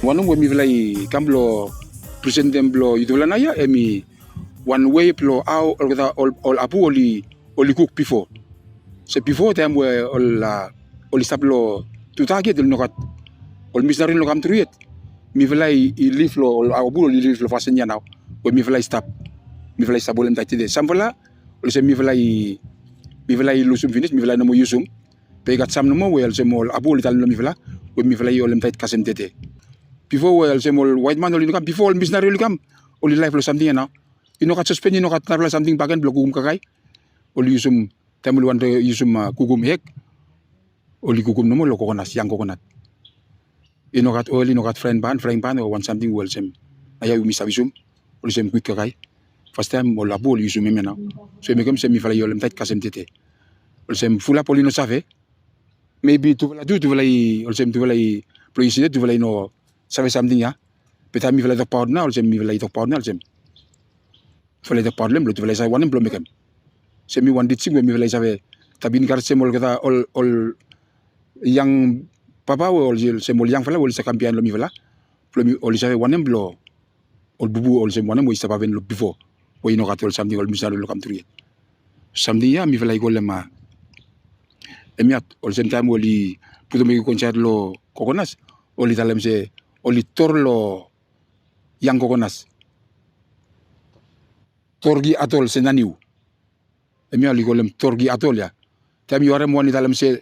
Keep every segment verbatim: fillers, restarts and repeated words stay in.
Wanem we mifala i kam blong presentem blong yutufala nao ya, hemi wan wei blong hao olgeta ol, ol apu oli, oli kuk bifo. So bifo taem we ol, a, oli stap long tudak yet, oli no gat, ol misinari oli no kam tru yet. Mifala i, i liv long, ol apu oli liv long fasin ya nao we mifala i stap. Mifala i stap holem taet tede. Samfala olsem mifala i, mifala i lusum finis, mifala i no moa yusum. Be i gat sam nomo we olsem ol apu oli talem long mifala we mifala i holem taet kasem tede. Bifo we olsem ol waetman oli no kam, bifo ol misinari oli kam, oli laef long samting ya nao. I no gat sospen, i no gat narafala samting bakegen blong kukum kakae. Oli yusum, taem oli wantem yusum, a, kukum eg, oli kukum nomo long kokonas, yang kokonat. I no gat oel, i no gat fraen pan, fraen pan o wan samting we olsem nao ya yumi save yusum, olsem kwik kakae. Fastaem ol apu oli yusum hemia nao. So i mekem olsem mifala i holem taet kasem tede. Olsem fulap oli no save. Mebi tufala tu, tufala i, olsem tufala i, blong yestede tufala i no save samting ya. Be taem mifala i tokbaot nao, olsem mifala i tokbaot nao, olsem mifala i tokbaot long hem blong tufala i save wanem blong mekem. Olsem hemi wan tijing we mifala i save stap enkarejem olgeta ol, ol yang papa we olsem ol yangfala we oli stap kam biaen long mifala, blong oli save wanem blong ol bubu olsem wanem we i stap hapen long bifo, we i no gat ol samting, ol misinari oli no kam tru yet. Samting ya mifala i kolem, a, hemia, olsem taem we oli putum eg i go insaed long kokonas, oli talem se oli tor long yang kokonas. Tor gi atol se naniu. Hemia oli kolem tor gi atol ya. Taem yu harem wan i talem se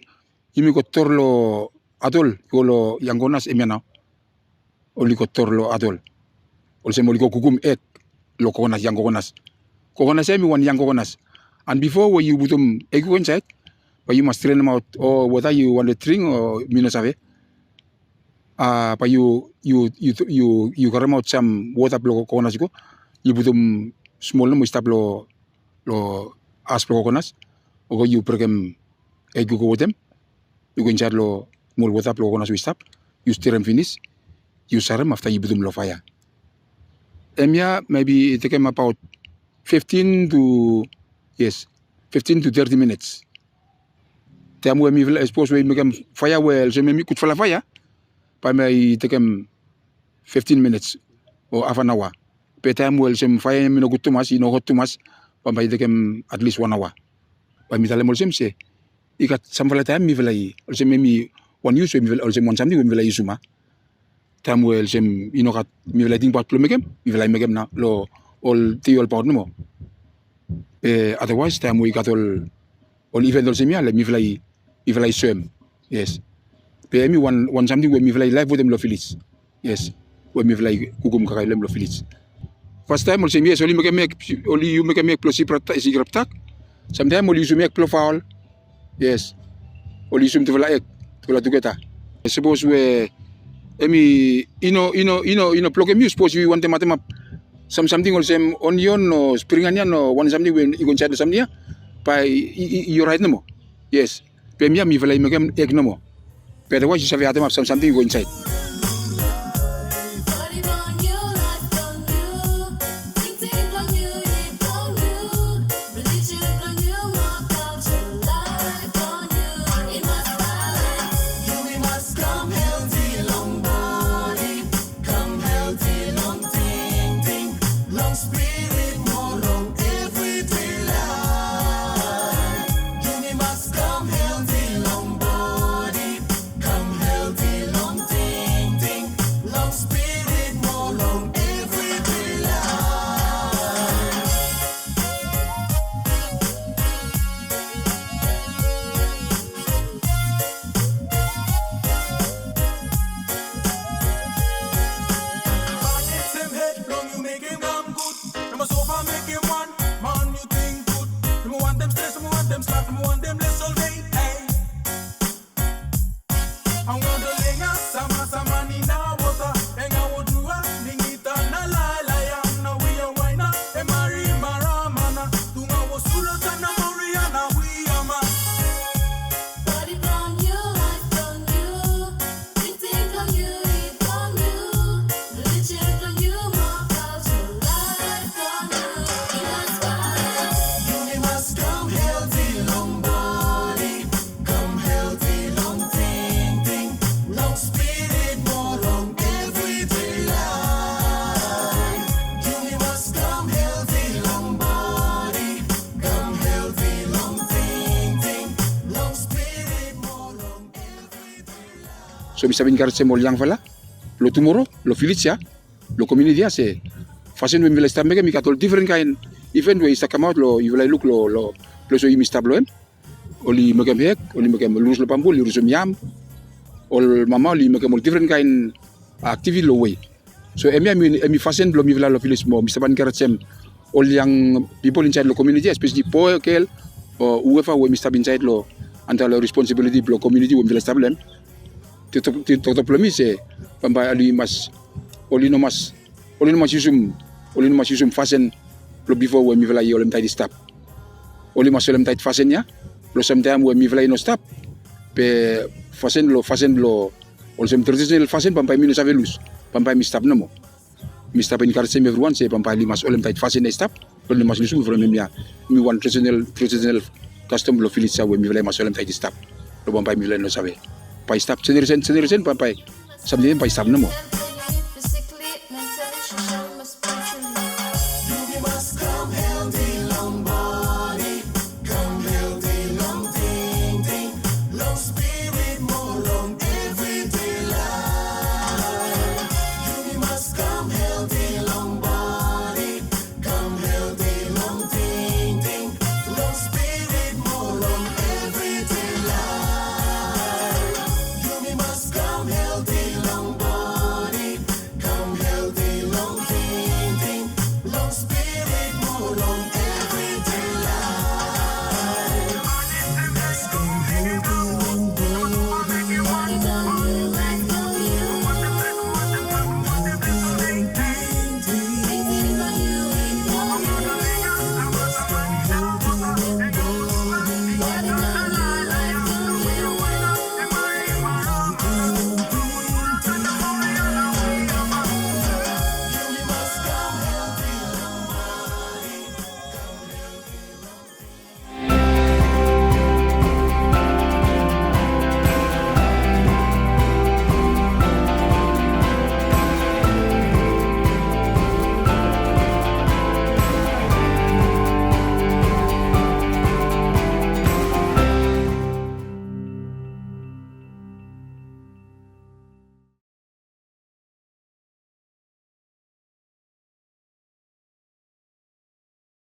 yumi go tor long atol, i go long yang kokonas, hemia nao oli go tor long atol. Olsem oli go kukum eg long kokonas, yang kokonas. Kokonas ya hemi wan yang kokonas. An bifo we yu putum eg i go insaed, bae yu mas drenemaot o weta yu wantem dring o mi no save. A, bae yu, yu, yu, yu, yu karemaot sam wota blong kokonas i go. Yu putum smol nomo i stap long, long as blong kokonas. O go yu brekem eg i go wetem. Yu go insaed long smol wota blong kokonas we i stap. Yu stirem finis. Yu sarem afta yu putum long faea. Hemia mebi i tekem abaot fiftin to, yes, fiftin to thirty minits. Taem we mifala, sapos we i mekem faea we olsem hemi gudfala faea, bae hemi tekem fiftin minits o haf an aoa. Be taem we olsem faea hemi no gud tumas, i no hot tumas, bae i tekem atlis wan aoa. Bae mi talem olsem se i gat samfala taem mifala i, olsem hemi wan yus we mifala, olsem wan samting we mifala i yusum, a. Taem we olsem i no gat, mifala i tingbaot blong mekem, mifala i mekem nao long ol dei olbaot nomo. Be otherwise taem we i gat ol, ol event olsem ya, mifala i, mifala i soem. Yes. Be hemi wan, wan samting we mifala i laef wetem long vilej. Yes. We mifala i kukum kakae long hem long vilej. Fastaem olsem, yes, oli mekem eg, oli yu mekem eg blong sikrab, sikrab dak. Samtaem oli yusum eg blong faol. Yes. Oli yusum tufala eg, tufala tugeta. Sapos we hemi i no, i no, i no, i no blokem yu, sapos yu wantem ademap sam, samting olsem onion o spring onion o wan samting we i go insaed long samting ya, bae i, i, i oraet nomo. Yes. Be hemia mifala i mekem eg nomo. Be otherwise yu save ademap sam, samting i go insaed. So mi stap enkarejem ol yangfala lo tumoro lo vilej ya, lo komuniti ya se fasin we mifala i stap mekem i gat ol difren kaen iven we i stap kamaot lo yufala i luk lo lo ples we yumi stap lo hem. Oli mekem hek, oli mekem rus lo bambu, oli rusum yam. Ol mama oli mekem ol difren kaen aktiviti lo we. So hemia hemi fasin blo mifala lo vilej mo mi stap enkarejem ol yang pipol insaed lo komuniti, espeseli boe o gel o hueva we mi stap insaed lo anda lo responsibiliti blo komuniti we mifala i stap lo hem. Toktok blo mi se bambae oli mas, oli no mas, oli no mas yusum, oli no mas yusum fasin blo bifo we mifala i holem taet i stap. Oli mas holem taet fasin ya lo samtaem we mifala i no stap. Be fasin lo, fasin lo olsem tradisenal fasin bambae mi no save lus, bambae mi stap nomo. Mi stap enkarejem evriwan se bambae oli mas holem taet fasin ya i stap. Oli no mas lusum from hemia. Hemi wan tradisenal, tradisenal kastom blo vilej ya we mifala i mas holem taet i stap. Lo bambae mifala i no save, bae i stap jeneresen jeneresen bambae samting ya bae i stap nomo.